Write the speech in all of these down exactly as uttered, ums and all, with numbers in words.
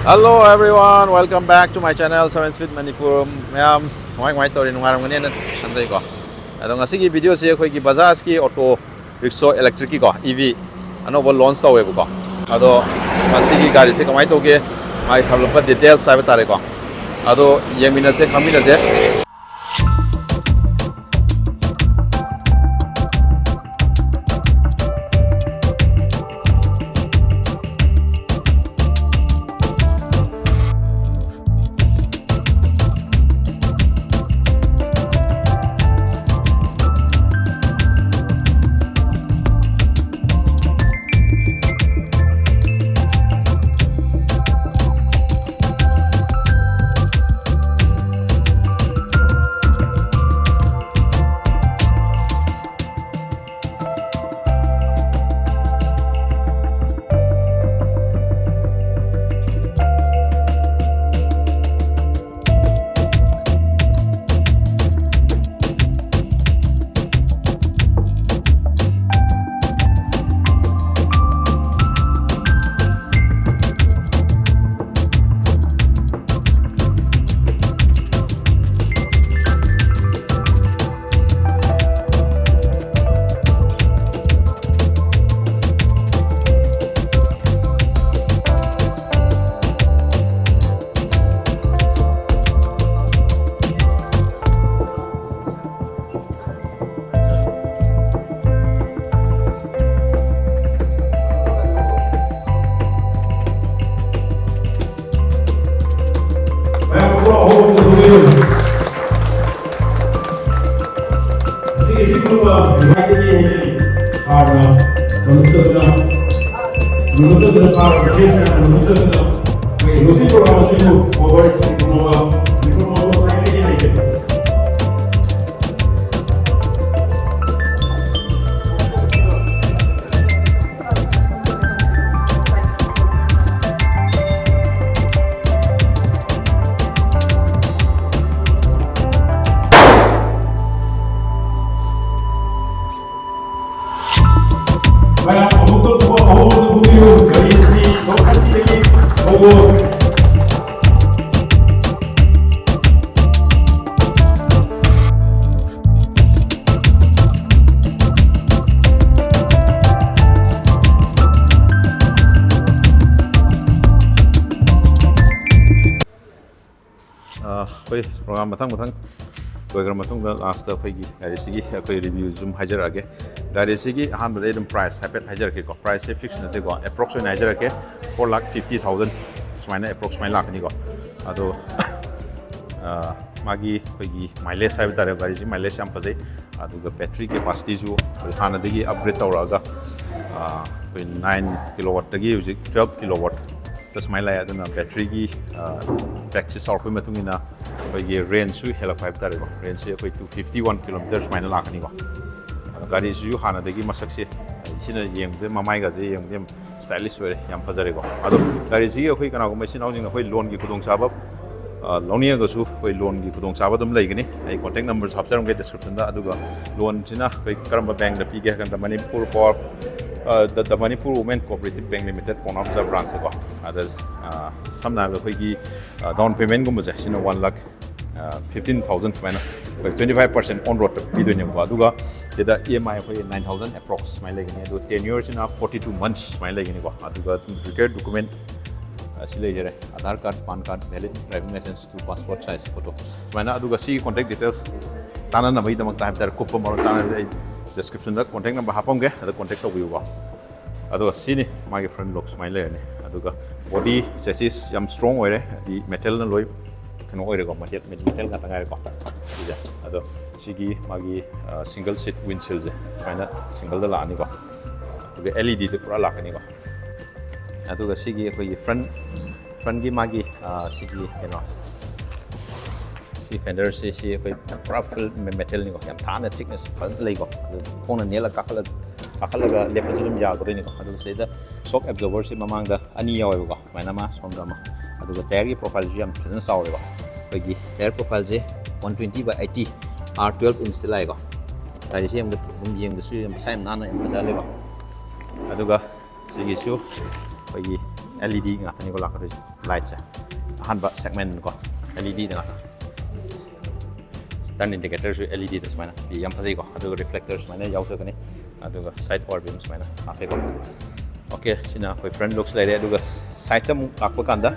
Hello everyone, welcome back to my channel seven Speed Manipur. ꯃꯌꯥꯝ ꯀꯃꯥꯏ ꯀꯃꯥꯏ ꯇꯧꯔꯤ? ꯅꯨꯡꯉꯥꯏꯔꯝꯒꯅꯦꯅ ꯈꯟꯖꯩꯀꯣ꯫ ꯑꯗꯣ ꯉꯁꯤꯒꯤ ꯚꯤꯗꯤꯑꯣꯁꯤ ꯑꯩꯈꯣꯏꯒꯤ ꯕꯖꯥꯖꯀꯤ ꯑꯣꯇꯣ ꯔꯤꯛꯁꯣ ꯏꯂꯦꯛꯇ꯭ꯔꯤꯛꯀꯤꯀꯣ, ꯏ ꯚꯤ ꯑꯅꯧꯕ ꯂꯣꯟꯆ ꯇꯧꯋꯦꯕꯀꯣ꯫ ꯑꯗꯣ ꯃꯁꯤꯒꯤ ꯒꯥꯔꯤꯁꯦ ꯀꯃꯥꯏꯅ ꯇꯧꯒꯦ, ꯃꯥꯒꯤ ꯁꯝꯂꯞꯄ ꯗꯤꯇꯦꯜꯁ ꯍꯥꯏꯕ ꯇꯥꯔꯦꯀꯣ, ꯑꯗꯣ ꯌꯦꯡꯃꯤꯟꯅꯁꯦ, ꯈꯪꯃꯤꯟꯅꯁꯦ꯫ ꯃꯌꯥꯝ ꯄꯨꯝꯕ ꯑꯍꯧꯕ ꯃꯇꯝꯗ ꯉꯁꯤꯒꯤ ꯁꯤꯒꯨꯝꯕ ꯅꯨꯡꯉꯥꯏꯕꯒꯤ ꯍꯥꯏꯗꯤ ꯁꯥꯔꯅ ꯂꯧꯕꯨꯛ ꯆꯠꯇꯨꯅ, ꯂꯧꯕꯨꯛ ꯆꯠꯇꯨꯅ, ꯁꯥꯔ ꯕ꯭ꯔꯤꯇꯤꯁꯅ ꯂꯧꯕꯨꯛ ꯆꯠꯇꯨꯅ ꯑꯩꯈꯣꯏ ꯂꯣꯁꯤ ꯄ꯭ꯔꯣꯒ꯭ꯔꯥꯝ ꯑꯁꯤꯕꯨ ꯀꯣꯚꯔ ꯁꯤꯟꯅꯕ ꯃꯤꯐꯝ ꯑꯃ ꯁꯥꯏꯒꯅꯤ ꯍꯥꯏꯖꯒꯦ꯫ ꯃꯌꯥꯝ ꯑꯃꯨꯛꯇꯪ ꯊꯣꯛꯑꯣ, ꯑꯍꯧꯕꯗ ꯐꯣꯡꯕꯤꯌꯨ꯫ ꯒꯥꯔꯤ ꯑꯁꯤ ꯅꯣꯡ ꯑꯁꯤꯗꯒꯤ ꯊꯧꯑꯣ꯫ ꯑꯩꯈꯣꯏ ꯄ꯭ꯔꯣꯒ꯭ꯔꯥꯝ ꯃꯊꯪ ꯃꯊꯪ ꯂꯣꯏꯈ꯭ꯔ ꯃꯇꯨꯡꯗ ꯂꯥꯁꯇ ꯑꯩꯈꯣꯏꯒꯤ ꯒꯥꯔꯤꯁꯤꯒꯤ ꯑꯩꯈꯣꯏ ꯔꯤꯚ꯭ꯌꯨ ꯁꯨꯝ ꯍꯥꯏꯖꯔꯛꯑꯒꯦ꯫ ꯒꯥꯔꯤꯁꯤꯒꯤ ꯑꯍꯥꯟꯕꯗ ꯑꯩ ꯑꯗꯨꯝ ꯄ꯭ꯔꯥꯏꯁ ꯍꯥꯏꯐꯦꯠ ꯍꯥꯏꯖꯔꯛꯀꯦꯀꯣ꯫ ꯄ꯭ꯔꯥꯏꯁꯁꯦ ꯐꯤꯛꯁ ꯅꯠꯇꯦꯀꯣ, ꯑꯦꯄ꯭ꯔꯣꯛꯁ ꯑꯣꯏꯅ ꯍꯥꯏꯖꯔꯛꯀꯦ꯫ ꯐꯣꯔ ꯂꯥꯛ ꯐꯤꯐꯇꯤ ꯊꯥꯎꯖꯟ ꯁꯨꯃꯥꯏꯅ ꯑꯦꯄ꯭ꯔꯣꯛꯁ ꯁꯨꯃꯥꯏꯅ ꯂꯥꯛꯀꯅꯤꯀꯣ꯫ ꯑꯗꯣ ꯃꯥꯒꯤ ꯑꯩꯈꯣꯏꯒꯤ ꯃꯥꯏꯂꯦꯖ ꯍꯥꯏꯕ ꯇꯥꯔꯦ, ꯒꯥꯔꯤꯁꯤ ꯃꯥꯏꯂꯦꯖ ꯌꯥꯝ ꯐꯖꯩ꯫ ꯑꯗꯨꯒ ꯕꯦꯇ꯭ꯔꯤ ꯀꯦꯄꯥꯁꯤꯇꯤꯁꯨ ꯑꯩꯈꯣꯏ ꯍꯥꯟꯅꯗꯒꯤ ꯑꯞꯒ꯭ꯔꯦꯗ ꯇꯧꯔꯛꯑꯒ ꯑꯩꯈꯣꯏ ꯅꯥꯏꯟ ꯀꯤꯂꯣ ꯋꯥꯠꯇꯒꯤ ꯍꯧꯖꯤꯛ ꯇꯨꯋꯦꯜꯞ ꯀꯤꯂꯣ ꯋꯥꯠꯇ ꯁꯨꯃꯥꯏꯅ ꯂꯥꯛꯑꯦ꯫ ꯑꯗꯨꯅ ꯕꯦꯇ꯭ꯔꯤꯒꯤ ꯄꯦꯛꯁꯦ ꯆꯥꯎꯔꯛꯄꯒꯤ ꯃꯇꯨꯡ ꯏꯟꯅ ꯑꯩꯈꯣꯏꯒꯤ ꯔꯦꯟꯖꯁꯨ ꯍꯦꯜꯂꯛꯄ ꯍꯥꯏꯕ ꯇꯥꯔꯦꯀꯣ꯫ ꯔꯦꯟꯖꯁꯦ ꯑꯩꯈꯣꯏ ꯇꯨ ꯐꯤꯐꯇꯤ ꯋꯥꯟ ꯀꯤꯂꯣꯃꯤꯇꯔ ꯁꯨꯃꯥꯏꯅ ꯂꯥꯛꯀꯅꯤꯀꯣ꯫ ꯑꯗꯣ ꯒꯥꯔꯤꯁꯤꯁꯨ ꯍꯥꯟꯅꯗꯒꯤ ꯃꯁꯛꯁꯦ ꯁꯤꯅ ꯌꯦꯡꯕꯗ, ꯃꯃꯥꯏꯒꯁꯦ ꯌꯦꯡꯕꯗ ꯌꯥꯝ ꯁ꯭ꯇꯥꯏꯂꯤꯁ ꯑꯣꯏꯔꯦ, ꯌꯥꯝ ꯐꯖꯔꯦꯀꯣ꯫ ꯑꯗꯣ ꯒꯥꯔꯤꯁꯤꯒꯤ ꯑꯩꯈꯣꯏ ꯀꯅꯥꯒꯨꯝꯕ ꯏꯆꯤꯟ ꯏꯅꯥꯎꯁꯤꯡꯅ ꯑꯩꯈꯣꯏ ꯂꯣꯟꯒꯤ ꯈꯨꯗꯣꯡꯆꯥꯕ ꯑ, ꯂꯧꯅꯤꯡꯉꯒꯁꯨ ꯑꯩꯈꯣꯏ ꯂꯣꯟꯒꯤ ꯈꯨꯗꯣꯡꯆꯥꯕ ꯑꯗꯨꯝ ꯂꯩꯒꯅꯤ꯫ ꯑꯩ ꯀꯣꯟꯇꯦꯛ ꯅꯝꯕꯔꯁꯨ ꯍꯥꯞꯆꯔꯝꯒꯦ ꯗꯤꯁꯀ꯭ꯔꯤꯞꯁꯟꯗ꯫ ꯑꯗꯨꯒ ꯂꯣꯟꯁꯤꯅ ꯑꯩꯈꯣꯏ ꯀꯔꯝꯕ ꯕꯦꯡꯗ ꯄꯤꯒꯦ ꯍꯥꯏ ꯀꯥꯟꯗ ꯃꯅꯤꯄꯨꯔ ꯄꯋꯥꯔ, ꯑ, the, the Manipur Women Cooperative Bank Limited, ꯄꯥꯎꯅꯥ ꯕꯖꯥꯔ ꯕ꯭ꯔꯥꯟꯁꯇꯀꯣ꯫ ꯑꯗ, ꯑ, ꯁꯝꯅ ꯍꯥꯏꯔꯕꯗ ꯑꯩꯈꯣꯏꯒꯤ, ꯑ, ꯗꯥꯎꯟ ꯄꯦꯃꯦꯟꯒꯨꯝꯕꯁꯦ ꯁꯤꯅ ꯋꯥꯟ ꯂꯥꯛ ꯐꯤꯐꯇꯤꯟ ꯊꯥꯎꯖꯟ ꯁꯨꯃꯥꯏꯅ ꯑꯩꯈꯣꯏ ꯇ꯭ꯋꯦꯟꯇꯤ ꯐꯥꯏꯚ ꯄꯥꯔꯁꯦꯟ ꯑꯣꯟ ꯔꯣꯗꯇ ꯄꯤꯗꯣꯏꯅꯦꯕꯀꯣ꯫ ꯑꯗꯨꯒ ꯁꯤꯗ ꯏ ꯑꯦꯝ ꯑꯥꯏ ꯑꯩꯈꯣꯏ ꯅꯥꯏꯟ ꯊꯥꯎꯖꯟ ꯑꯦꯄ꯭ꯔꯣꯛꯁ ꯁꯨꯃꯥꯏꯅ ꯂꯩꯒꯅꯤ꯫ ꯑꯗꯨꯒ ꯇꯦꯟꯌꯔꯁꯤꯅ ꯐꯣꯔꯇꯤ ꯇꯨ ꯃꯟꯊꯁ ꯁꯨꯃꯥꯏꯅ ꯂꯩꯒꯅꯤꯀꯣ꯫ ꯑꯗꯨꯒ ꯔꯤꯀ꯭ꯋꯌꯔ ꯗꯣꯀꯨꯃꯦꯟ ꯑꯁꯤ ꯂꯩꯖꯔꯦ: Aadhaar card, PAN card, valid driving licence, two passport size photo. ꯁꯨꯃꯥꯏꯅ꯫ ꯑꯗꯨꯒ ꯁꯤꯒꯤ ꯀꯣꯟꯇꯦꯛ ꯗꯤꯇꯦꯜꯁ ꯇꯥꯟꯅꯅꯕꯒꯤꯗꯃꯛꯇ ꯍꯥꯏꯕ ꯇꯥꯔꯦ, ꯀꯨꯞꯄ ꯃꯔꯣꯜ ꯇꯥꯟꯅꯕꯗꯤ ꯑꯩ ꯗꯤꯁꯀ꯭ꯔꯤꯞꯁꯟꯗ ꯀꯣꯟꯇꯦꯛ ꯅꯝꯕꯔ ꯍꯥꯞꯄꯝꯒꯦ, ꯑꯗ ꯀꯣꯟꯇꯦꯛ ꯇꯧꯕꯤꯌꯨꯀꯣ꯫ ꯑꯗꯨꯒ ꯁꯤꯅꯤ ꯃꯥꯒꯤ ꯐ꯭ꯔꯟ ꯂꯨꯛ ꯁꯨꯃꯥꯏꯅ ꯂꯩꯔꯅꯤ꯫ ꯑꯗꯨꯒ ꯕꯣꯗꯤ ꯆꯦꯁꯤꯁ ꯌꯥꯝ ꯁ꯭ꯇꯔꯣꯡ ꯑꯣꯏꯔꯦ, ꯍꯥꯏꯗꯤ ꯃꯦꯇꯦꯜꯅ ꯂꯣꯏ ꯀꯩꯅꯣ ꯑꯣꯏꯔꯦꯀꯣ, ꯃꯦꯇꯦꯜ, ꯃꯦꯇꯦꯜ ꯉꯥꯛꯇ ꯉꯥꯏꯔꯦꯀꯣ ꯁꯤꯁꯦ꯫ ꯑꯗꯣ ꯁꯤꯒꯤ ꯃꯥꯒꯤ ꯁꯤꯡꯒꯜ ꯁꯤꯠ ꯋꯤꯟꯁꯤꯜꯁꯦ ꯁꯨꯃꯥꯏꯅ ꯁꯤꯡꯒꯜꯗ ꯂꯥꯛꯑꯅꯤꯀꯣ꯫ ꯑꯗꯨꯒ ꯑꯦꯜ ꯏ ꯗꯤꯗ ꯄꯨꯔꯥ ꯂꯥꯛꯀꯅꯤꯀꯣ꯫ ꯑꯗꯨꯒ ꯁꯤꯒꯤ ꯑꯩꯈꯣꯏꯒꯤ ꯐ꯭ꯔꯟ, ꯐ꯭ꯔꯟꯒꯤ ꯃꯥꯒꯤ, ꯑ, ꯁꯤꯒꯤ ꯀꯩꯅꯣ, ꯁꯤ ꯐꯦꯟꯗꯔꯁꯤ, ꯁꯤ ꯑꯩꯈꯣꯏ ꯄꯨꯔꯥ ꯐꯨꯜ ꯃꯦꯇꯦꯜꯅꯤꯀꯣ, ꯌꯥꯝ ꯊꯥꯅ ꯊꯤꯛꯅꯦꯁ ꯐꯖꯅ ꯂꯩꯀꯣ꯫ ꯑꯗꯨ ꯈꯣꯡꯅ ꯅꯦꯠꯂ ꯀꯥꯈꯠꯂ, ꯀꯥꯈꯠꯂꯒ ꯂꯦꯞꯄꯁꯨ ꯑꯗꯨꯝ ꯌꯥꯒꯗꯣꯏꯅꯤꯀꯣ꯫ ꯑꯗꯨꯒ ꯁꯤꯗ ꯁꯣꯛ ꯑꯦꯕꯖꯣꯔꯕꯔꯁꯤ ꯃꯃꯥꯡꯗ ꯑꯅꯤ ꯌꯥꯎꯋꯦꯕꯀꯣ, ꯁꯨꯃꯥꯏꯅ ꯑꯃ, ꯁꯣꯝꯗ ꯑꯃ꯫ ꯑꯗꯨꯒ ꯇꯥꯌꯔꯒꯤ ꯄ꯭ꯔꯣꯐꯥꯏꯜꯁꯨ ꯌꯥꯝ ꯐꯖꯅ ꯆꯥꯎꯋꯦꯕ꯫ ꯑꯩꯈꯣꯏꯒꯤ ꯇꯥꯌꯔ ꯄ꯭ꯔꯣꯐꯥꯏꯜꯁꯦ one twenty by eighty, R twelve inch ꯂꯥꯛꯑꯦꯀꯣ꯫ ꯒꯥꯔꯤꯁꯦ ꯌꯥꯝꯅ ꯑꯗꯨꯝ ꯌꯦꯡꯕꯗꯁꯨ ꯌꯥꯝ ꯃꯁꯥ ꯌꯥꯝ ꯅꯥꯟꯅ ꯌꯥꯝ ꯐꯖꯍꯜꯂꯦꯀꯣ꯫ ꯑꯗꯨꯒ ꯁꯤꯒꯤꯁꯨ ꯑꯩꯈꯣꯏꯒꯤ L E D ꯉꯥꯛꯇꯅꯤꯀꯣ ꯂꯥꯛꯀꯗꯣꯏꯁꯦ, ꯂꯥꯏꯠꯁꯦ꯫ ꯑꯍꯥꯟꯕ ꯁꯦꯒꯃꯦꯟ ꯀꯣ, L E D ꯗ ꯉꯥꯛꯇ꯫ ꯇꯔꯟ ꯏꯟꯗꯤꯀꯦꯇꯔꯁꯨ L E D ꯗ ꯁꯨꯃꯥꯏꯅ ꯄꯤ, ꯌꯥꯝ ꯐꯖꯩꯀꯣ꯫ ꯑꯗꯨꯒ ꯔꯤꯐ꯭ꯂꯦꯛꯇꯔ ꯁꯨꯃꯥꯏꯅ ꯌꯥꯎꯖꯒꯅꯤ꯫ ꯑꯗꯨꯒ ꯁꯥꯏꯠ ꯄꯥꯋꯔ ꯕꯤꯝ ꯁꯨꯃꯥꯏꯅ ꯍꯥꯞꯄꯦꯀꯣ꯫ ꯑꯣꯀꯦ, ꯁꯤꯅ ꯑꯩꯈꯣꯏ ꯐ꯭ꯔꯟ ꯂꯨꯛꯁ ꯂꯩꯔꯦ꯫ ꯑꯗꯨꯒ ꯁꯥꯏꯠꯇ ꯑꯃꯨꯛ ꯂꯥꯛꯄ ꯀꯥꯟꯗ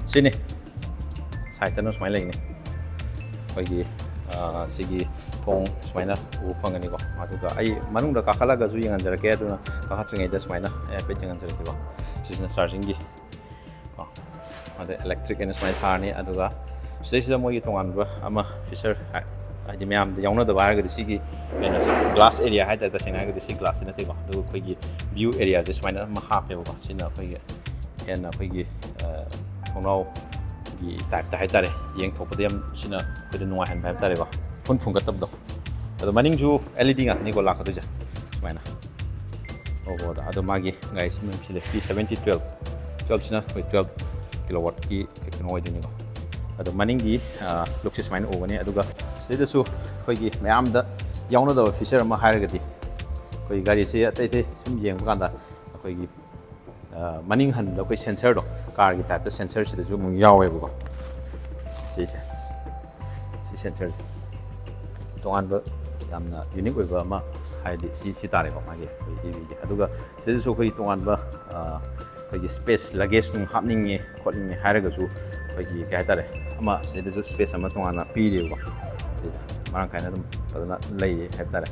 ꯁꯤꯅꯤ, ꯁꯥꯏꯠꯇꯅ ꯁꯨꯃꯥꯏꯅ ꯂꯩꯅꯤ꯫ ꯑꯩꯈꯣꯏꯒꯤ, ꯑ, ꯁꯤꯒꯤ ꯊꯣꯡ ꯁꯨꯃꯥꯏꯅ ꯎꯕ ꯐꯪꯒꯅꯤꯀꯣ꯫ ꯑꯗꯨꯒ ꯑꯩ ꯃꯅꯨꯡꯗ ꯀꯥꯈꯠꯂꯒꯁꯨ ꯌꯦꯡꯍꯟꯖꯔꯛꯀꯦ꯫ ꯑꯗꯨꯅ ꯀꯥꯈꯠꯇ꯭ꯔꯤꯉꯩꯗ ꯁꯨꯃꯥꯏꯅ ꯑꯩ ꯍꯥꯏꯐꯦꯠ ꯌꯦꯡꯍꯟꯖꯔꯛꯀꯦꯀꯣ꯫ ꯁꯤꯁꯤꯅ ꯆꯥꯔꯖꯤꯡꯒꯤ ꯀꯣ꯫ ꯑꯗ ꯏꯂꯦꯛꯇ꯭ꯔꯤꯛ ꯑꯅ ꯁꯨꯃꯥꯏꯅ ꯊꯥꯔꯅꯤ꯫ ꯑꯗꯨꯒ ꯁꯤꯗꯩꯁꯤꯗ ꯃꯣꯏꯒꯤ ꯇꯣꯉꯥꯟꯕ ꯑꯃ ꯐꯤꯆꯔ ꯍꯥꯏ-, ꯍꯥꯏꯗꯤ ꯃꯌꯥꯝꯗ ꯌꯥꯎꯅꯗꯕ ꯍꯥꯏꯔꯒꯗꯤ ꯁꯤꯒꯤ ꯀꯩꯅꯣꯁꯦ, ꯒ꯭ꯂꯥꯁ ꯑꯦꯔꯤꯌꯥ ꯍꯥꯏꯇꯥꯔꯦ꯫ ꯇꯁꯦꯡꯅ ꯍꯥꯏꯔꯒꯗꯤ ꯁꯤ ꯒ꯭ꯂꯥꯁꯁꯤ ꯅꯠꯇꯦꯀꯣ꯫ ꯑꯗꯨꯒ ꯑꯩꯈꯣꯏꯒꯤ ꯚ꯭ꯌꯨ ꯑꯦꯔꯤꯌꯥꯁꯦ ꯁꯨꯃꯥꯏꯅ ꯑꯃ ꯍꯥꯞꯄꯦꯕꯀꯣ꯫ ꯁꯤꯅ ꯑꯩꯈꯣꯏꯒꯤ ꯍꯦꯟꯅ ꯑꯩꯈꯣꯏꯒꯤ, ꯑ, ꯊꯣꯡꯅꯥꯎꯒꯤ ꯇꯥꯏꯞꯇ ꯍꯥꯏꯇꯥꯔꯦ, ꯌꯦꯡꯊꯣꯛꯄꯗ ꯌꯥꯝ ꯁꯤꯅ ꯑꯩꯈꯣꯏꯗ ꯅꯨꯡꯉꯥꯏꯍꯟꯕ ꯍꯥꯏꯕ ꯇꯥꯔꯦꯀꯣ, ꯐꯨꯟ ꯐꯨꯟꯒꯠꯇꯕꯗꯣ꯫ ꯑꯗꯣ ꯃꯅꯤꯡꯁꯨ L E D ꯉꯥꯛꯇꯅꯤꯀꯣ ꯂꯥꯛꯀꯗꯣꯏꯁꯦ ꯁꯨꯃꯥꯏꯅ꯫ ꯑꯣ, ꯑꯗꯣ ꯃꯥꯒꯤ ꯒꯥꯔꯤꯁꯤ ꯁꯤꯗ P seventy twelve, twelve ꯁꯤꯅ ꯑꯩꯈꯣꯏ twelve kilowatt ꯀꯤ ꯀꯩꯅꯣ ꯑꯣꯏꯗꯣꯏꯅꯤꯀꯣ꯫ ꯑꯗꯣ ꯃꯅꯤꯡꯒꯤ, ꯑ, ꯂꯨꯛꯁꯦ ꯁꯨꯃꯥꯏꯅ ꯎꯒꯅꯤ꯫ ꯑꯗꯨꯒ ꯁꯤꯗꯩꯗꯁꯨ ꯑꯩꯈꯣꯏꯒꯤ ꯃꯌꯥꯝꯗ ꯌꯥꯎꯅꯗꯕ ꯐꯤꯆꯔ ꯑꯃ ꯍꯥꯏꯔꯒꯗꯤ, ꯑꯩꯈꯣꯏ ꯒꯥꯔꯤꯁꯦ ꯑꯇꯩ ꯑꯇꯩ ꯁꯨꯝ ꯌꯦꯡꯕ ꯀꯥꯟꯗ ꯑꯩꯈꯣꯏꯒꯤ, ꯑ, ꯃꯅꯤꯡ ꯍꯟꯕꯗ ꯑꯩꯈꯣꯏ ꯁꯦꯟꯁꯔꯗꯣ, ꯀꯥꯔꯒꯤ ꯇꯥꯏꯞꯇ ꯁꯦꯟꯁꯔꯁꯤꯗꯁꯨ ꯑꯃꯨꯛ ꯌꯥꯎꯋꯦꯕꯀꯣ꯫ ꯁꯤꯁꯦ, ꯁꯤ ꯁꯦꯟꯁꯔꯁꯦ ꯇꯣꯉꯥꯟꯕ ꯌꯥꯝꯅ ꯌꯨꯅꯤꯛ ꯑꯣꯏꯕ ꯑꯃ ꯍꯥꯏꯔꯗꯤ ꯁꯤ, ꯁꯤ ꯇꯥꯔꯦꯀꯣ, ꯃꯥꯒꯤ ꯑꯩꯈꯣꯏ ꯏ ꯚꯤꯒꯤ꯫ ꯑꯗꯨꯒ ꯁꯤꯗꯁꯨ ꯑꯩꯈꯣꯏꯒꯤ ꯇꯣꯉꯥꯟꯕ, ꯑ, ꯑꯩꯈꯣꯏꯒꯤ ꯁ꯭ꯄꯦꯁ, ꯂꯒꯦꯖ ꯅꯨꯡ ꯍꯥꯞꯅꯤꯡꯉꯦ ꯈꯣꯠꯅꯤꯡꯉꯦ ꯍꯥꯏꯔꯒꯁꯨ ꯑꯩꯈꯣꯏꯒꯤ ꯀꯩ ꯍꯥꯏꯇꯥꯔꯦ, ꯑꯃ ꯁꯤꯗꯁꯨ ꯁ꯭ꯄꯦꯁ ꯑꯃ ꯇꯣꯉꯥꯟꯅ ꯄꯤꯔꯤꯕꯀꯣ꯫ ꯁꯤꯗ ꯃꯔꯥꯡ ꯀꯥꯏꯅ ꯑꯗꯨꯝ ꯐꯖꯅ ꯂꯩꯔꯦ ꯍꯥꯏꯕ ꯇꯥꯔꯦ꯫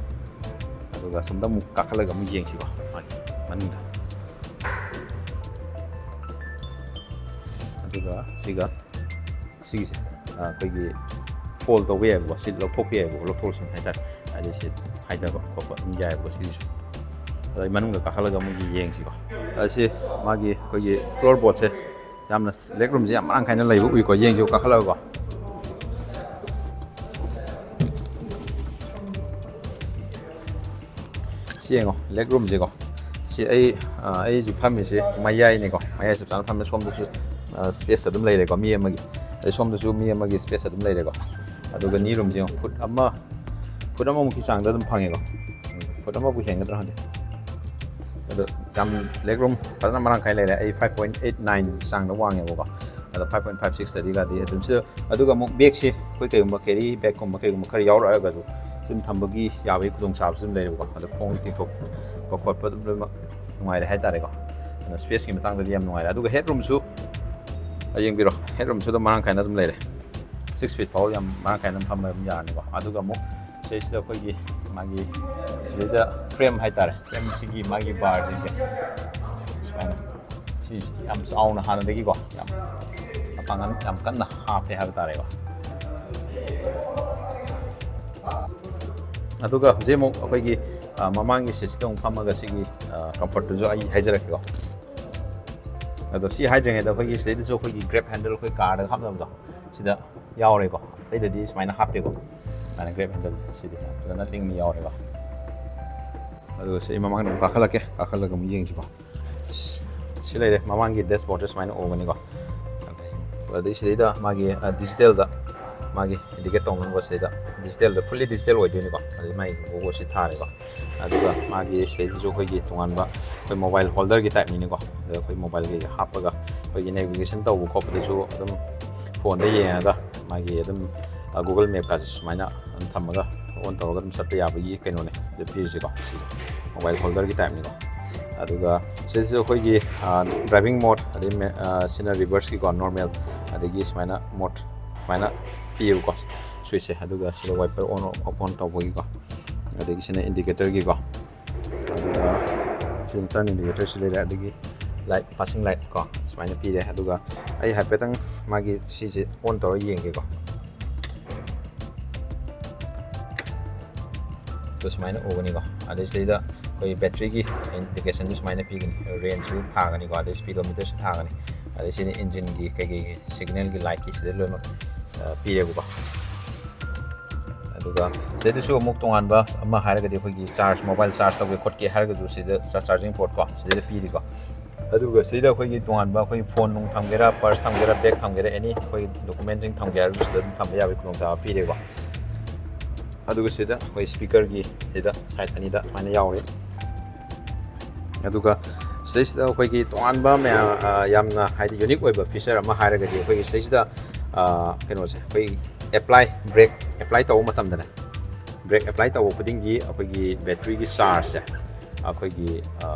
ꯑꯗꯨꯒ ꯑꯁꯣꯝꯗ ꯑꯃꯨꯛ ꯀꯥꯈꯠꯂꯒ ꯑꯃꯨꯛ ꯌꯦꯡꯁꯤꯀꯣ, ꯃꯥꯒꯤ ꯃꯅꯨꯡꯗ꯫ ꯑꯗꯨꯒ ꯁꯤꯒ ꯁꯤꯒꯤꯁꯦ, ꯑ, ꯑꯩꯈꯣꯏꯒꯤ ꯐꯣꯜ ꯇꯧꯕ ꯌꯥꯏꯕꯀꯣ, ꯁꯤ ꯂꯧꯊꯣꯛꯄ ꯌꯥꯏꯕꯀꯣ, ꯂꯧꯊꯣꯛ ꯂꯧꯁꯤꯟ ꯍꯥꯏꯇꯥꯔꯦ꯫ ꯍꯥꯏꯗꯤ ꯁꯤ ꯍꯥꯏꯗꯕ ꯈꯣꯠꯄ ꯑꯗꯨꯝ ꯌꯥꯏꯕꯀꯣ ꯁꯤꯒꯤꯁꯨ꯫ ꯑꯗꯣ ꯑꯩ ꯃꯅꯨꯡꯗ ꯀꯥꯈꯠꯂꯒ ꯑꯃꯨꯛ ꯌꯦꯡꯁꯤꯀꯣ꯫ ꯑ, ꯁꯤ ꯃꯥꯒꯤ ꯑꯩꯈꯣꯏꯒꯤ ꯐ꯭ꯂꯣꯔ ꯕꯣꯔꯗꯁꯦ ꯌꯥꯝꯅ, ꯂꯦꯒ ꯔꯨꯝꯁꯦ ꯌꯥꯝ ꯃꯔꯥꯡ ꯀꯥꯏꯅ ꯂꯩꯕ ꯎꯏꯀꯣ, ꯌꯦꯡꯁꯤꯀꯣ ꯀꯥꯈꯠꯂꯒꯀꯣ꯫ ꯁꯤ ꯌꯦꯡꯉꯣ, ꯂꯦꯒ ꯔꯨꯝꯁꯦꯀꯣ꯫ ꯁꯤ ꯑꯩ, ꯑ, ꯑꯩ ꯍꯧꯖꯤꯛ ꯐꯝꯃꯤꯁꯦ ꯃꯌꯥꯏꯅꯤꯀꯣ, ꯃꯌꯥꯏ ꯆꯞ ꯆꯥꯅ ꯐꯝꯃꯦ꯫ ꯁꯣꯝꯗꯁꯨ, ꯑ, ꯁ꯭ꯄꯦꯁ ꯑꯗꯨꯝ ꯂꯩꯔꯦꯀꯣ, ꯃꯤ ꯑꯃꯒꯤ꯫ ꯑꯗꯩ ꯁꯣꯝꯗꯁꯨ ꯃꯤ ꯑꯃꯒꯤ ꯁ꯭ꯄꯦꯁ ꯑꯗꯨꯝ ꯂꯩꯔꯦꯀꯣ꯫ ꯑꯗꯨꯒ ꯅꯤ ꯔꯨꯝꯁꯦ ꯌꯦꯡꯉꯣ, ꯐꯨꯠ ꯑꯃ, ꯐꯨꯠ ꯑꯃꯃꯨꯛꯀꯤ ꯆꯥꯡꯗ ꯑꯗꯨꯝ ꯐꯪꯉꯦꯀꯣ꯫ ꯐꯨꯠ ꯑꯃꯕꯨ ꯍꯦꯟꯒꯗ꯭ꯔꯥ ꯈꯪꯗꯦ꯫ ꯑꯗꯣ ꯌꯥꯝ leg room ꯐꯖꯅ ꯃꯔꯥꯡ ꯀꯥꯏ ꯂꯩꯔꯦ꯫ ꯑꯩ five point eight nine ꯆꯥꯡꯗ ꯋꯥꯡꯉꯦꯕꯀꯣ꯫ ꯑꯗꯣ five point five six ꯇꯗꯤ ꯒꯥꯗꯤ ꯑꯗꯨꯝ ꯁꯤꯗ, ꯑꯗꯨꯒ ꯑꯃꯨꯛ ꯕꯦꯒꯁꯦ ꯑꯩꯈꯣꯏ ꯀꯩꯒꯨꯝꯕ carry bagꯀꯨꯝꯕ ꯀꯩꯒꯨꯝꯕ ꯈꯔ ꯌꯥꯎꯔꯛꯑꯒꯁꯨ ꯁꯨꯝ ꯊꯝꯕꯒꯤ ꯌꯥꯕꯒꯤ ꯈꯨꯗꯣꯡꯆꯥꯕꯁꯨ ꯑꯗꯨꯝ ꯂꯩꯔꯦꯕꯀꯣ꯫ ꯑꯗꯣ ꯈꯣꯡ ꯇꯤꯡꯊꯣꯛꯄ ꯈꯣꯠꯄ ꯑꯗꯨꯝ ꯂꯣꯏꯅꯃꯛ ꯅꯨꯡꯉꯥꯏꯔꯦ ꯍꯥꯏꯇꯥꯔꯦꯀꯣ꯫ ꯑꯗꯨꯅ spaceꯀꯤ ꯃꯇꯥꯡꯗꯗꯤ ꯌꯥꯝ ꯅꯨꯡꯉꯥꯏꯔꯦ꯫ ꯑꯗꯨꯒ headroomꯁꯨ ꯌꯦꯡꯕꯤꯔꯣ, headroomꯁꯨ ꯑꯗꯨꯝ ꯃꯔꯥꯡ ꯀꯥꯏꯅ ꯑꯗꯨꯝ ꯂꯩꯔꯦ꯫ Six feet ꯐꯥꯎ ꯌꯥꯝ ꯃꯔꯥꯡ ꯀꯥꯏꯅ ꯐꯝꯕ ꯑꯗꯨꯝ ꯌꯥꯔꯅꯤꯀꯣ꯫ ꯑꯗꯨꯒ ꯑꯃꯨꯛ ꯁꯤꯗꯩꯁꯤꯗ ꯑꯩꯈꯣꯏꯒꯤ ꯃꯥꯒꯤ ꯁꯤꯗꯩꯗ frame ꯍꯥꯏꯇꯥꯔꯦ, frameꯁꯤꯒꯤ ꯃꯥꯒꯤ barꯁꯤꯡꯁꯦ ꯁꯨꯃꯥꯏꯅ, ꯁꯤ ꯌꯥꯝ ꯆꯥꯎꯅ ꯍꯥꯟꯅꯗꯒꯤꯀꯣ ꯌꯥꯝ ꯃꯄꯥꯡꯒꯜ ꯌꯥꯝ ꯀꯟꯅ ꯍꯥꯞꯄꯦ ꯍꯥꯏꯕ ꯇꯥꯔꯦꯀꯣ꯫ ꯑꯗꯨꯒ ꯍꯧꯖꯤꯛ ꯑꯃꯨꯛ ꯑꯩꯈꯣꯏꯒꯤ, ꯑ, ꯃꯃꯥꯡꯒꯤ seatꯁꯤꯗ ꯑꯃꯨꯛ ꯐꯝꯃꯒ ꯁꯤꯒꯤ, ꯑ, comfortꯇꯨꯁꯨ ꯑꯩ ꯍꯥꯏꯖꯔꯛꯀꯦꯀꯣ꯫ ꯑꯗꯣ ꯁꯤ ꯍꯥꯏꯗ꯭ꯔꯤꯉꯩꯗ ꯑꯩꯈꯣꯏꯒꯤ ꯁꯤꯗꯩꯗꯁꯨ ꯑꯩꯈꯣꯏꯒꯤ grab handle ꯑꯩꯈꯣꯏ carꯗꯒ ꯍꯥꯞꯅꯕꯗꯣ ꯁꯤꯗ ꯌꯥꯎꯔꯦꯀꯣ꯫ ꯑꯇꯩꯗꯗꯤ ꯁꯨꯃꯥꯏꯅ ꯍꯥꯞꯇꯦꯀꯣ꯫ ꯁꯨꯃꯥꯏꯅ grab handle ꯁꯤꯗꯤ ꯐꯖꯅ ꯂꯤꯡꯅ ꯌꯥꯎꯔꯦꯀꯣ꯫ ꯑꯗꯨꯒ ꯁꯤ ꯑꯩ ꯃꯃꯥꯡꯗ ꯑꯃꯨꯛ ꯀꯥꯈꯠꯂꯛꯀꯦ, ꯀꯥꯈꯠꯂꯒ ꯑꯃꯨꯛ ꯌꯦꯡꯁꯤꯀꯣ꯫ ꯁꯤ ꯂꯩꯔꯦ, ꯃꯃꯥꯡꯒꯤ dashboardꯁꯦ ꯁꯨꯃꯥꯏꯅ ꯎꯒꯅꯤꯀꯣ꯫ ꯑꯗꯩ ꯁꯤꯗꯩꯗ ꯃꯥꯒꯤ, ꯑ, digitalꯗ ꯃꯥꯒꯤ indicate ꯇꯧꯅꯕ ꯁꯤꯗꯩꯗ digitalꯗ, fully digital ꯑꯣꯏꯗꯣꯏꯅꯤꯀꯣ꯫ ꯑꯗꯩ ꯃꯥꯒꯤ logoꯁꯤ ꯊꯥꯔꯦꯀꯣ꯫ ꯑꯗꯨꯒ ꯃꯥꯒꯤ ꯁꯤꯗꯩꯁꯤꯁꯨ ꯑꯩꯈꯣꯏꯒꯤ ꯇꯣꯉꯥꯟꯕ ꯑꯩꯈꯣꯏ mobile holderꯒꯤ typeꯅꯤꯅꯦꯀꯣ꯫ ꯑꯗ ꯑꯩꯈꯣꯏ mobileꯒꯤ ꯍꯥꯞꯄꯒ ꯑꯩꯈꯣꯏꯒꯤ navigation ꯇꯧꯕ ꯈꯣꯠꯄꯗꯁꯨ ꯑꯗꯨꯝ phoneꯗ ꯌꯦꯡꯉꯒ ꯃꯥꯒꯤ ꯑꯗꯨꯝ, ꯑ, Google Mapꯀꯥꯁꯦ ꯁꯨꯃꯥꯏꯅ ꯑꯗꯨꯝ ꯊꯝꯃꯒ on ꯇꯧꯔꯒ ꯑꯗꯨꯝ ꯆꯠꯄ ꯌꯥꯕꯒꯤ ꯀꯩꯅꯣꯅꯦ ꯑꯗꯨ ꯄꯤꯔꯤꯁꯦꯀꯣ꯫ ꯁꯤꯁꯦ mobile holderꯒꯤ typeꯅꯤꯀꯣ꯫ ꯑꯗꯨꯒ ꯁꯤꯗꯁꯨ ꯑꯩꯈꯣꯏꯒꯤ, ꯑ, driving mode, ꯑꯗꯩ ꯃꯦ-, ꯑ, ꯁꯤꯅ reverseꯀꯤꯀꯣ, normal, ꯑꯗꯒꯤ ꯁꯨꯃꯥꯏꯅ mode ꯁꯨꯃꯥꯏꯅ ꯄꯤꯌꯦꯕꯀꯣ, switchꯁꯦ꯫ ꯑꯗꯨꯒ ꯁꯤꯗ wiper on off on ꯇꯧꯕꯒꯤꯀꯣ, ꯑꯗꯒꯤ ꯁꯤꯅ indicatorꯒꯤꯀꯣ, ꯑꯗꯨꯒ ꯁꯤꯅ turn indicatorꯁꯨ ꯂꯩꯔꯦ, ꯑꯗꯒꯤ light, passing light ꯀꯣ ꯁꯨꯃꯥꯏꯅ ꯄꯤꯔꯦ꯫ ꯑꯗꯨꯒ ꯑꯩ ꯍꯥꯏꯐꯦꯠꯇꯪ ꯃꯥꯒꯤ ꯁꯤꯁꯦ on ꯇꯧꯔ ꯌꯦꯡꯒꯦꯀꯣ꯫ ꯑꯗꯣ ꯁꯨꯃꯥꯏꯅ ꯎꯒꯅꯤꯀꯣ꯫ ꯑꯗꯩ ꯁꯤꯗꯩꯗ ꯑꯩꯈꯣꯏ batteryꯒꯤ indicationꯁꯨ ꯁꯨꯃꯥꯏꯅ ꯄꯤꯒꯅꯤ, rangeꯁꯨ ꯊꯥꯒꯅꯤꯀꯣ, ꯑꯗꯩ speedometerꯁꯨ ꯊꯥꯒꯅꯤ꯫ ꯑꯗꯩ ꯁꯤꯅ engineꯒꯤ ꯀꯩꯀꯩꯒꯤ signalꯒꯤ lightꯀꯤ ꯁꯤꯗ ꯂꯣꯏꯅꯃꯛ, ꯑ, ꯄꯤꯔꯦꯕꯀꯣ꯫ ꯑꯗꯨꯒ ꯁꯤꯗꯩꯗꯁꯨ ꯑꯃꯨꯛ ꯇꯣꯉꯥꯟꯕ ꯑꯃ ꯍꯥꯏꯔꯒꯗꯤ ꯑꯩꯈꯣꯏꯒꯤ charge, mobile charge ꯇꯧꯒꯦ ꯈꯣꯠꯀꯦ ꯍꯥꯏꯔꯒꯁꯨ ꯁꯤꯗ ꯆꯥ-, charging portꯀꯣ ꯁꯤꯗꯩꯗ ꯄꯤꯔꯤꯀꯣ꯫ ꯑꯗꯨꯒ ꯁꯤꯗ ꯑꯩꯈꯣꯏꯒꯤ ꯇꯣꯉꯥꯟꯕ ꯑꯩꯈꯣꯏ phone ꯅꯨꯡ ꯊꯝꯒꯦꯔꯥ, purse ꯊꯝꯒꯦꯔꯥ, bag ꯊꯝꯒꯦꯔꯥ, any ꯑꯩꯈꯣꯏ documentꯁꯤꯡ ꯊꯝꯒꯦ ꯍꯥꯏꯔꯒꯁꯨ ꯁꯤꯗ ꯑꯗꯨꯝ ꯊꯝꯕ ꯌꯥꯕꯒꯤ ꯈꯨꯗꯣꯡꯆꯥꯕ ꯄꯤꯔꯦꯀꯣ꯫ ꯑꯗꯨꯒ ꯁꯤꯗ ꯑꯩꯈꯣꯏ ꯁ꯭ꯄꯤꯀꯔꯒꯤ ꯁꯤꯗ ꯁꯥꯏꯠ ꯑꯅꯤꯗ ꯁꯨꯃꯥꯏꯅ ꯌꯥꯎꯔꯤ꯫ ꯑꯗꯨꯒ ꯁꯤꯗꯩꯁꯤꯗ ꯑꯩꯈꯣꯏꯒꯤ ꯇꯣꯉꯥꯟꯕ ꯃꯌꯥꯝ, ꯑ, ꯌꯥꯝꯅ ꯍꯥꯏꯗꯤ ꯌꯨꯅꯤꯛ ꯑꯣꯏꯕ ꯐꯤꯆꯔ ꯑꯃ ꯍꯥꯏꯔꯒꯗꯤ ꯑꯩꯈꯣꯏꯒꯤ ꯁꯤꯗꯩꯁꯤꯗ, ꯑ, ꯀꯩꯅꯣꯁꯦ, ꯑꯩꯈꯣꯏ ꯑꯦꯄ꯭ꯂꯥꯏ, ꯕ꯭ꯔꯦꯛ ꯑꯦꯄ꯭ꯂꯥꯏ ꯇꯧꯕ ꯃꯇꯝꯗꯅꯦ, ꯕ꯭ꯔꯦꯛ ꯑꯦꯄ꯭ꯂꯥꯏ ꯇꯧꯕ ꯈꯨꯗꯤꯡꯒꯤ ꯑꯩꯈꯣꯏꯒꯤ ꯕꯦꯇ꯭ꯔꯤꯒꯤ ꯆꯥꯔꯖꯁꯦ ꯑꯩꯈꯣꯏꯒꯤ, ꯑ,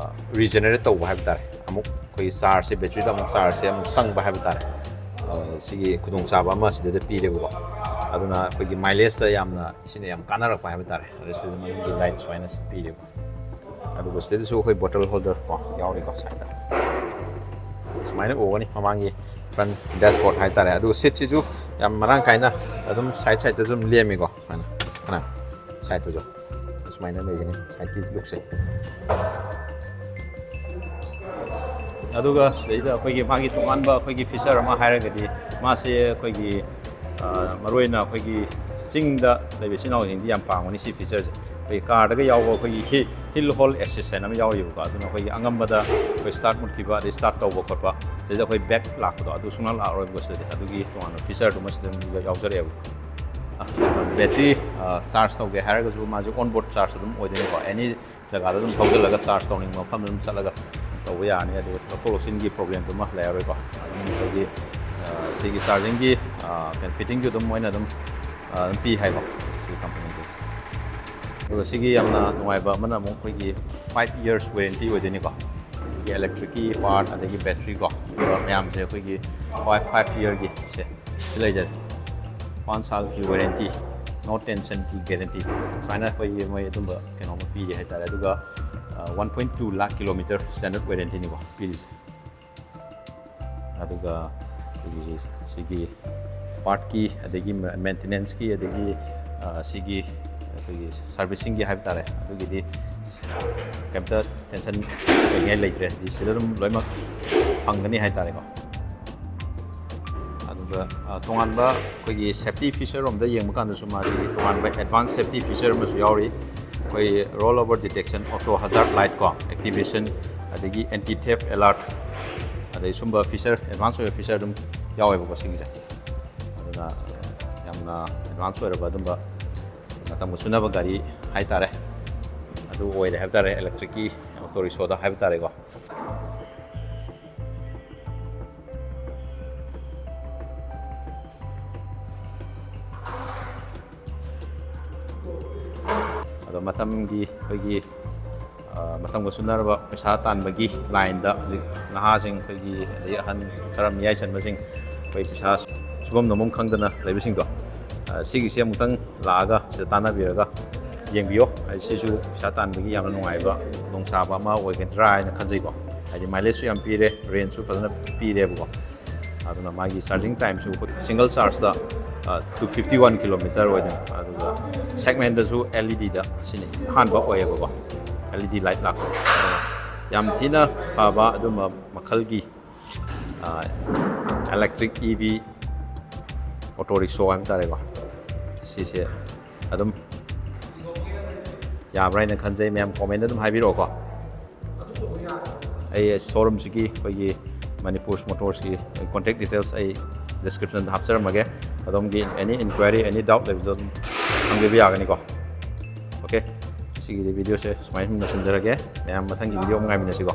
ꯔꯤꯖꯦꯅꯔꯦꯠ ꯇꯧꯕ ꯍꯥꯏꯕ ꯇꯥꯔꯦ꯫ ꯑꯃꯨꯛ ꯑꯩꯈꯣꯏꯒꯤ ꯆꯥꯔꯖꯁꯦ, ꯕꯦꯇ꯭ꯔꯤꯗ ꯑꯃꯨꯛ ꯆꯥꯔꯖꯁꯦ ꯑꯃꯨꯛ ꯆꯪꯕ ꯍꯥꯏꯕ ꯇꯥꯔꯦ꯫ ꯑ, ꯁꯤꯒꯤ ꯈꯨꯗꯣꯡꯆꯥꯕ ꯑꯃ ꯁꯤꯗꯩꯗ ꯄꯤꯔꯦꯕꯀꯣ꯫ ꯑꯗꯨꯅ ꯑꯩꯈꯣꯏꯒꯤ ꯃꯥꯏꯂꯦꯖꯇ ꯌꯥꯝꯅ, ꯁꯤꯅ ꯌꯥꯝ ꯀꯥꯟꯅꯔꯛꯄ ꯍꯥꯏꯕ ꯇꯥꯔꯦ꯫ ꯑꯗꯨ ꯁꯤꯗ ꯃꯅꯨꯡꯒꯤ ꯂꯥꯏꯠ ꯁꯨꯃꯥꯏꯅ ꯄꯤꯔꯦꯕ꯫ ꯑꯗꯨꯒ ꯁꯤꯗꯁꯨ ꯑꯩꯈꯣꯏ ꯕꯣꯇꯜ ꯍꯣꯜꯗꯔ ꯀꯣ ꯌꯥꯎꯔꯤꯀꯣ ꯁꯥꯏꯗꯇ꯫ ꯁꯨꯃꯥꯏꯅ ꯎꯒꯅꯤ ꯃꯃꯥꯡꯒꯤ ꯐ꯭ꯔꯟ ꯗꯦꯁꯕꯣꯔꯗ ꯍꯥꯏꯇꯥꯔꯦ꯫ ꯑꯗꯨꯒ ꯁꯤꯠꯁꯤꯁꯨ ꯌꯥꯝ ꯃꯔꯥꯡ ꯀꯥꯏꯅ ꯑꯗꯨꯝ ꯁꯥꯏꯠ ꯁꯥꯏꯠꯇꯁꯨ ꯑꯗꯨꯝ ꯂꯦꯝꯃꯤꯀꯣ꯫ ꯁꯨꯃꯥꯏꯅ, ꯁꯨꯃꯥꯏꯅ ꯁꯥꯏꯠꯇꯁꯨ ꯁꯨꯃꯥꯏꯅ ꯂꯩꯒꯅꯤ ꯁꯥꯏꯠꯀꯤ ꯂꯨꯛꯁꯦ꯫ ꯑꯗꯨꯒ ꯁꯤꯗꯩꯗ ꯑꯩꯈꯣꯏꯒꯤ ꯃꯥꯒꯤ ꯇꯣꯉꯥꯟꯕ ꯑꯩꯈꯣꯏꯒꯤ ꯐꯤꯆꯔ ꯑꯃ ꯍꯥꯏꯔꯒꯗꯤ ꯃꯥꯁꯦ ꯑꯩꯈꯣꯏꯒꯤ, ꯑ, ꯃꯔꯨꯑꯣꯏꯅ ꯑꯩꯈꯣꯏꯒꯤ ꯆꯤꯡꯗ ꯂꯩꯕ ꯏꯆꯤꯟ ꯏꯅꯥꯎꯁꯤꯡꯗꯤ ꯌꯥꯝ ꯄꯥꯝꯒꯅꯤ ꯁꯤ ꯐꯤꯆꯔꯁꯦ꯫ ꯑꯩꯈꯣꯏꯒꯤ ꯀꯥꯔꯗꯒ ꯌꯥꯎꯕ ꯑꯩꯈꯣꯏꯒꯤ ꯍꯤ-, ꯍꯤꯜ ꯍꯣꯜ ꯑꯦꯁꯤꯁ ꯍꯥꯏꯅ ꯑꯃ ꯌꯥꯎꯔꯤꯕꯀꯣ꯫ ꯑꯗꯨꯅ ꯑꯩꯈꯣꯏꯒꯤ ꯑꯉꯝꯕꯗ ꯑꯩꯈꯣꯏ ꯁ꯭ꯇꯥꯔꯠ ꯃꯨꯠꯈꯤꯕ ꯑꯗꯩ ꯁ꯭ꯇꯥꯔꯠ ꯇꯧꯕ ꯈꯣꯠꯄ ꯁꯤꯗ ꯑꯩꯈꯣꯏ ꯕꯦꯛ ꯂꯥꯛꯄꯗꯣ ꯑꯗꯨ ꯁꯨꯡꯂꯥꯛ ꯂꯥꯛꯑꯔꯣꯏꯕꯀꯣ ꯁꯤꯗꯗꯤ꯫ ꯑꯗꯨꯒꯤ ꯇꯣꯉꯥꯟꯕ ꯐꯤꯆꯔꯗꯨꯃ ꯁꯤꯗ ꯑꯗꯨꯝ ꯌꯥꯎꯖꯔꯛꯑꯦꯕ꯫ ꯕꯦꯇ꯭ꯔꯤ, ꯑ, ꯆꯥꯔꯖ ꯇꯧꯒꯦ ꯍꯥꯏꯔꯒꯁꯨ ꯃꯥꯁꯦ ꯑꯣꯟ ꯕꯣꯔꯗ ꯆꯥꯔꯖ ꯑꯗꯨꯝ ꯑꯣꯏꯗꯣꯏꯅꯦꯀꯣ꯫ ꯑꯦꯅꯤ ꯖꯒꯥꯗ ꯑꯗꯨꯝ ꯊꯧꯖꯤꯜꯂꯒ ꯆꯥꯔꯖ ꯇꯧꯅꯤꯡꯕ ꯃꯐꯝꯗ ꯑꯗꯨꯝ ꯆꯠꯂꯒ ꯇꯧꯕ ꯌꯥꯔꯅꯤ꯫ ꯑꯗꯨꯒ ꯂꯧꯊꯣꯛ ꯂꯧꯁꯤꯟꯒꯤ ꯄ꯭ꯔꯣꯕ꯭ꯂꯦꯝꯗꯨꯃ ꯂꯩꯔꯔꯣꯏꯀꯣ꯫ ꯑꯗꯨꯝ ꯑꯩꯈꯣꯏꯒꯤ, ꯑ, ꯁꯤꯒꯤ ꯆꯥꯔꯖꯤꯡꯒꯤ, ꯑ, ꯀꯩꯅꯣ, ꯐꯤꯠꯇꯤꯡꯁꯨ ꯑꯗꯨꯝ ꯃꯣꯏꯅ ꯑꯗꯨꯝ, ꯑ, ꯑꯗꯨꯝ ꯄꯤ ꯍꯥꯏꯀꯣ ꯁꯤ ꯀꯝꯄꯅꯤꯒꯤ꯫ ꯑꯗꯨꯒ ꯁꯤꯒꯤ ꯌꯥꯝꯅ ꯅꯨꯡꯉꯥꯏꯕ ꯑꯃꯅ ꯑꯃꯨꯛ ꯑꯩꯈꯣꯏꯒꯤ five years warranty ꯑꯣꯏꯗꯣꯏꯅꯤꯀꯣ꯫ ꯑꯗꯒꯤ ꯏꯂꯦꯛꯇ꯭ꯔꯤꯛꯀꯤ ꯄꯥꯔꯠ, ꯑꯗꯒꯤ ꯕꯦꯇ꯭ꯔꯤꯀꯣ, ꯑꯗꯨꯒ ꯃꯌꯥꯝꯁꯦ ꯑꯩꯈꯣꯏꯒꯤ five, five yearꯒꯤ ꯁꯦ ꯁꯤ ꯂꯩꯖꯔꯦ꯫ ꯄꯥꯟ ꯁꯥꯜꯒꯤ ꯋꯥꯔꯦꯟꯇꯤ, ꯅꯣ ꯇꯦꯟꯁꯟꯒꯤ ꯒꯦꯔꯦꯟꯇꯤ, ꯁꯨꯃꯥꯏꯅ ꯑꯩꯈꯣꯏꯒꯤ ꯃꯣꯏ ꯑꯗꯨꯝꯕ ꯀꯩꯅꯣ ꯑꯃ ꯄꯤꯔꯤ ꯍꯥꯏꯇꯥꯔꯦ꯫ ꯑꯗꯨꯒ, ꯑ, one point two lakh kilometer standard warrantyꯅꯤꯀꯣ ꯄꯤꯔꯤꯁꯦ꯫ ꯑꯗꯨꯒ ꯑꯩꯈꯣꯏꯒꯤ ꯁꯤꯒꯤ ꯄꯥꯔꯠꯀꯤ, ꯑꯗꯒꯤ ꯃꯦꯟꯇꯦꯅꯦꯟꯁꯀꯤ, ꯑꯗꯒꯤ, ꯑ, ꯁꯤꯒꯤ ꯑꯩꯈꯣꯏꯒꯤ ꯁꯥꯔꯚꯤꯁꯤꯡꯒꯤ ꯍꯥꯏꯕ ꯇꯥꯔꯦ, ꯑꯗꯨꯒꯤꯗꯤ ꯀꯩꯝꯇ ꯇꯦꯟꯁꯟ ꯑꯣꯏꯅꯤꯡꯉꯥꯏ ꯂꯩꯇ꯭ꯔꯦ꯫ ꯍꯥꯏꯗꯤ ꯁꯤꯗ ꯑꯗꯨꯝ ꯂꯣꯏꯅꯃꯛ ꯐꯪꯒꯅꯤ ꯍꯥꯏꯇꯥꯔꯦꯀꯣ꯫ ꯑꯗꯨꯒ, ꯑ, ꯇꯣꯉꯥꯟꯕ ꯑꯩꯈꯣꯏꯒꯤ ꯁꯦꯐꯇꯤ ꯐꯤꯆꯔ ꯔꯣꯝꯗ ꯌꯦꯡꯕ ꯀꯥꯟꯗꯁꯨ ꯃꯥꯒꯤ ꯇꯣꯉꯥꯟꯕ ꯑꯦꯗꯚꯥꯟꯁ ꯁꯦꯐꯇꯤ ꯐꯤꯆꯔ ꯑꯃꯁꯨ ꯌꯥꯎꯔꯤ꯫ ꯑꯩꯈꯣꯏ roll over detection, auto hazard light ꯀꯣ, ꯑꯦꯛꯇꯤꯚꯦꯁꯟ, ꯑꯗꯒꯤ ꯑꯦꯟꯇꯤ ꯊꯦꯐ ꯑꯦꯂꯥꯔꯠ, ꯑꯗꯩ ꯁꯨꯝꯕ ꯐꯤꯆꯔ, ꯑꯦꯗꯚꯥꯟꯁ ꯑꯣꯏꯕ ꯐꯤꯆꯔ ꯑꯗꯨꯝ ꯌꯥꯎꯋꯦꯕꯀꯣ ꯁꯤꯒꯤꯁꯦ꯫ ꯑꯗꯨꯅ ꯌꯥꯝꯅ ꯑꯦꯗꯚꯥꯟꯁ ꯑꯣꯏꯔꯕ ꯑꯗꯨꯝꯕ ꯃꯇꯝꯒ ꯆꯨꯅꯕ ꯒꯥꯔꯤ ꯍꯥꯏꯇꯥꯔꯦ, ꯑꯗꯨ ꯑꯣꯏꯔꯦ ꯍꯥꯏꯕ ꯇꯥꯔꯦ, ꯏꯂꯦꯛꯇ꯭ꯔꯤꯛꯀꯤ ꯑꯣꯇꯣ ꯔꯤꯛꯁꯣꯗ ꯍꯥꯏꯕ ꯇꯥꯔꯦꯀꯣ꯫ ꯑꯗꯣ ꯃꯇꯝꯒꯤ ꯑꯩꯈꯣꯏꯒꯤ, ꯑ, ꯃꯇꯝꯒ ꯆꯨꯅꯔꯕ ꯄꯩꯁꯥ ꯇꯥꯟꯕꯒꯤ ꯂꯥꯏꯟꯗ ꯍꯧꯖꯤꯛ ꯅꯍꯥꯁꯤꯡ ꯑꯩꯈꯣꯏꯒꯤ, ꯑꯗꯒꯤ ꯑꯍꯟ ꯈꯔ ꯃꯤꯌꯥꯏ ꯆꯟꯕꯁꯤꯡ, ꯑꯩꯈꯣꯏ ꯄꯩꯁꯥ ꯁꯨꯐꯝ ꯅꯣꯝꯐꯝ ꯈꯪꯗꯅ ꯂꯩꯕꯁꯤꯡꯗꯣ, ꯑ, ꯁꯤꯒꯤꯁꯦ ꯑꯃꯨꯛꯇꯪ ꯂꯥꯛꯑꯒ ꯁꯤꯗ ꯇꯥꯟꯅꯕꯤꯔꯒ ꯌꯦꯡꯕꯤꯌꯣ꯫ ꯍꯥꯏꯗꯤ ꯁꯤꯁꯨ ꯄꯩꯁꯥ ꯇꯥꯟꯕꯒꯤ ꯌꯥꯝꯅ ꯅꯨꯡꯉꯥꯏꯕ ꯈꯨꯗꯣꯡꯆꯥꯕ ꯑꯃ ꯑꯣꯏꯒꯗ꯭ꯔꯥ ꯍꯥꯏꯅ ꯈꯟꯖꯩꯀꯣ꯫ ꯍꯥꯏꯗꯤ mileageꯁꯨ ꯌꯥꯝ ꯄꯤꯔꯦ, rangeꯁꯨ ꯐꯖꯅ ꯄꯤꯔꯦꯕꯀꯣ꯫ ꯑꯗꯨꯅ ꯃꯥꯒꯤ charging timeꯁꯨ ꯑꯩꯈꯣꯏ single chargeꯇ, ꯑ, two fifty one kilometer ꯑꯣꯏꯗꯣꯏꯅꯤ꯫ ꯑꯗꯨꯒ segmentꯇꯁꯨ LEDꯗ ꯁꯤꯅ ꯑꯍꯥꯟꯕ ꯑꯣꯏꯌꯦꯕꯀꯣ, LED light ꯂꯥꯛꯄ꯫ ꯑꯗꯨꯅ ꯌꯥꯝ ꯊꯤꯅ ꯐꯕ ꯑꯗꯨꯝꯕ ꯃꯈꯜꯒꯤ, ꯑ, electric EV auto rickshaw ꯍꯥꯏꯕ ꯇꯥꯔꯦꯀꯣ꯫ ꯁꯤꯁꯦ ꯑꯗꯨꯝ ꯌꯥꯕ꯭ꯔꯥ ꯍꯥꯏꯅ ꯈꯟꯖꯩ꯫ ꯃꯌꯥꯝ comment ꯑꯗꯨꯝ ꯍꯥꯏꯕꯤꯔꯛꯑꯣꯀꯣ꯫ ꯑꯩ showroomꯁꯤꯒꯤ, ꯑꯩꯈꯣꯏꯒꯤ ꯃꯅꯤꯄꯨꯔ ꯃꯣꯇꯣꯔꯁꯀꯤ contact details ꯑꯩ descriptionꯗ ꯍꯥꯞꯆꯔꯝꯃꯒꯦ꯫ ꯑꯗꯣꯝꯒꯤ any inquiry, any doubt ꯂꯩꯕꯁꯨ ꯑꯗꯨꯝ ꯍꯪꯕꯤꯕ ꯌꯥꯒꯅꯤꯀꯣ꯫ Okay, ꯁꯤꯒꯤꯗꯤ videoꯁꯦ ꯁꯨꯃꯥꯏꯅ ꯁꯨꯝ ꯂꯣꯏꯁꯤꯟꯖꯔꯒꯦ꯫ ꯃꯌꯥꯝ ꯃꯊꯪꯒꯤ video ꯑꯃ ꯉꯥꯏꯃꯤꯟꯅꯁꯤꯀꯣ꯫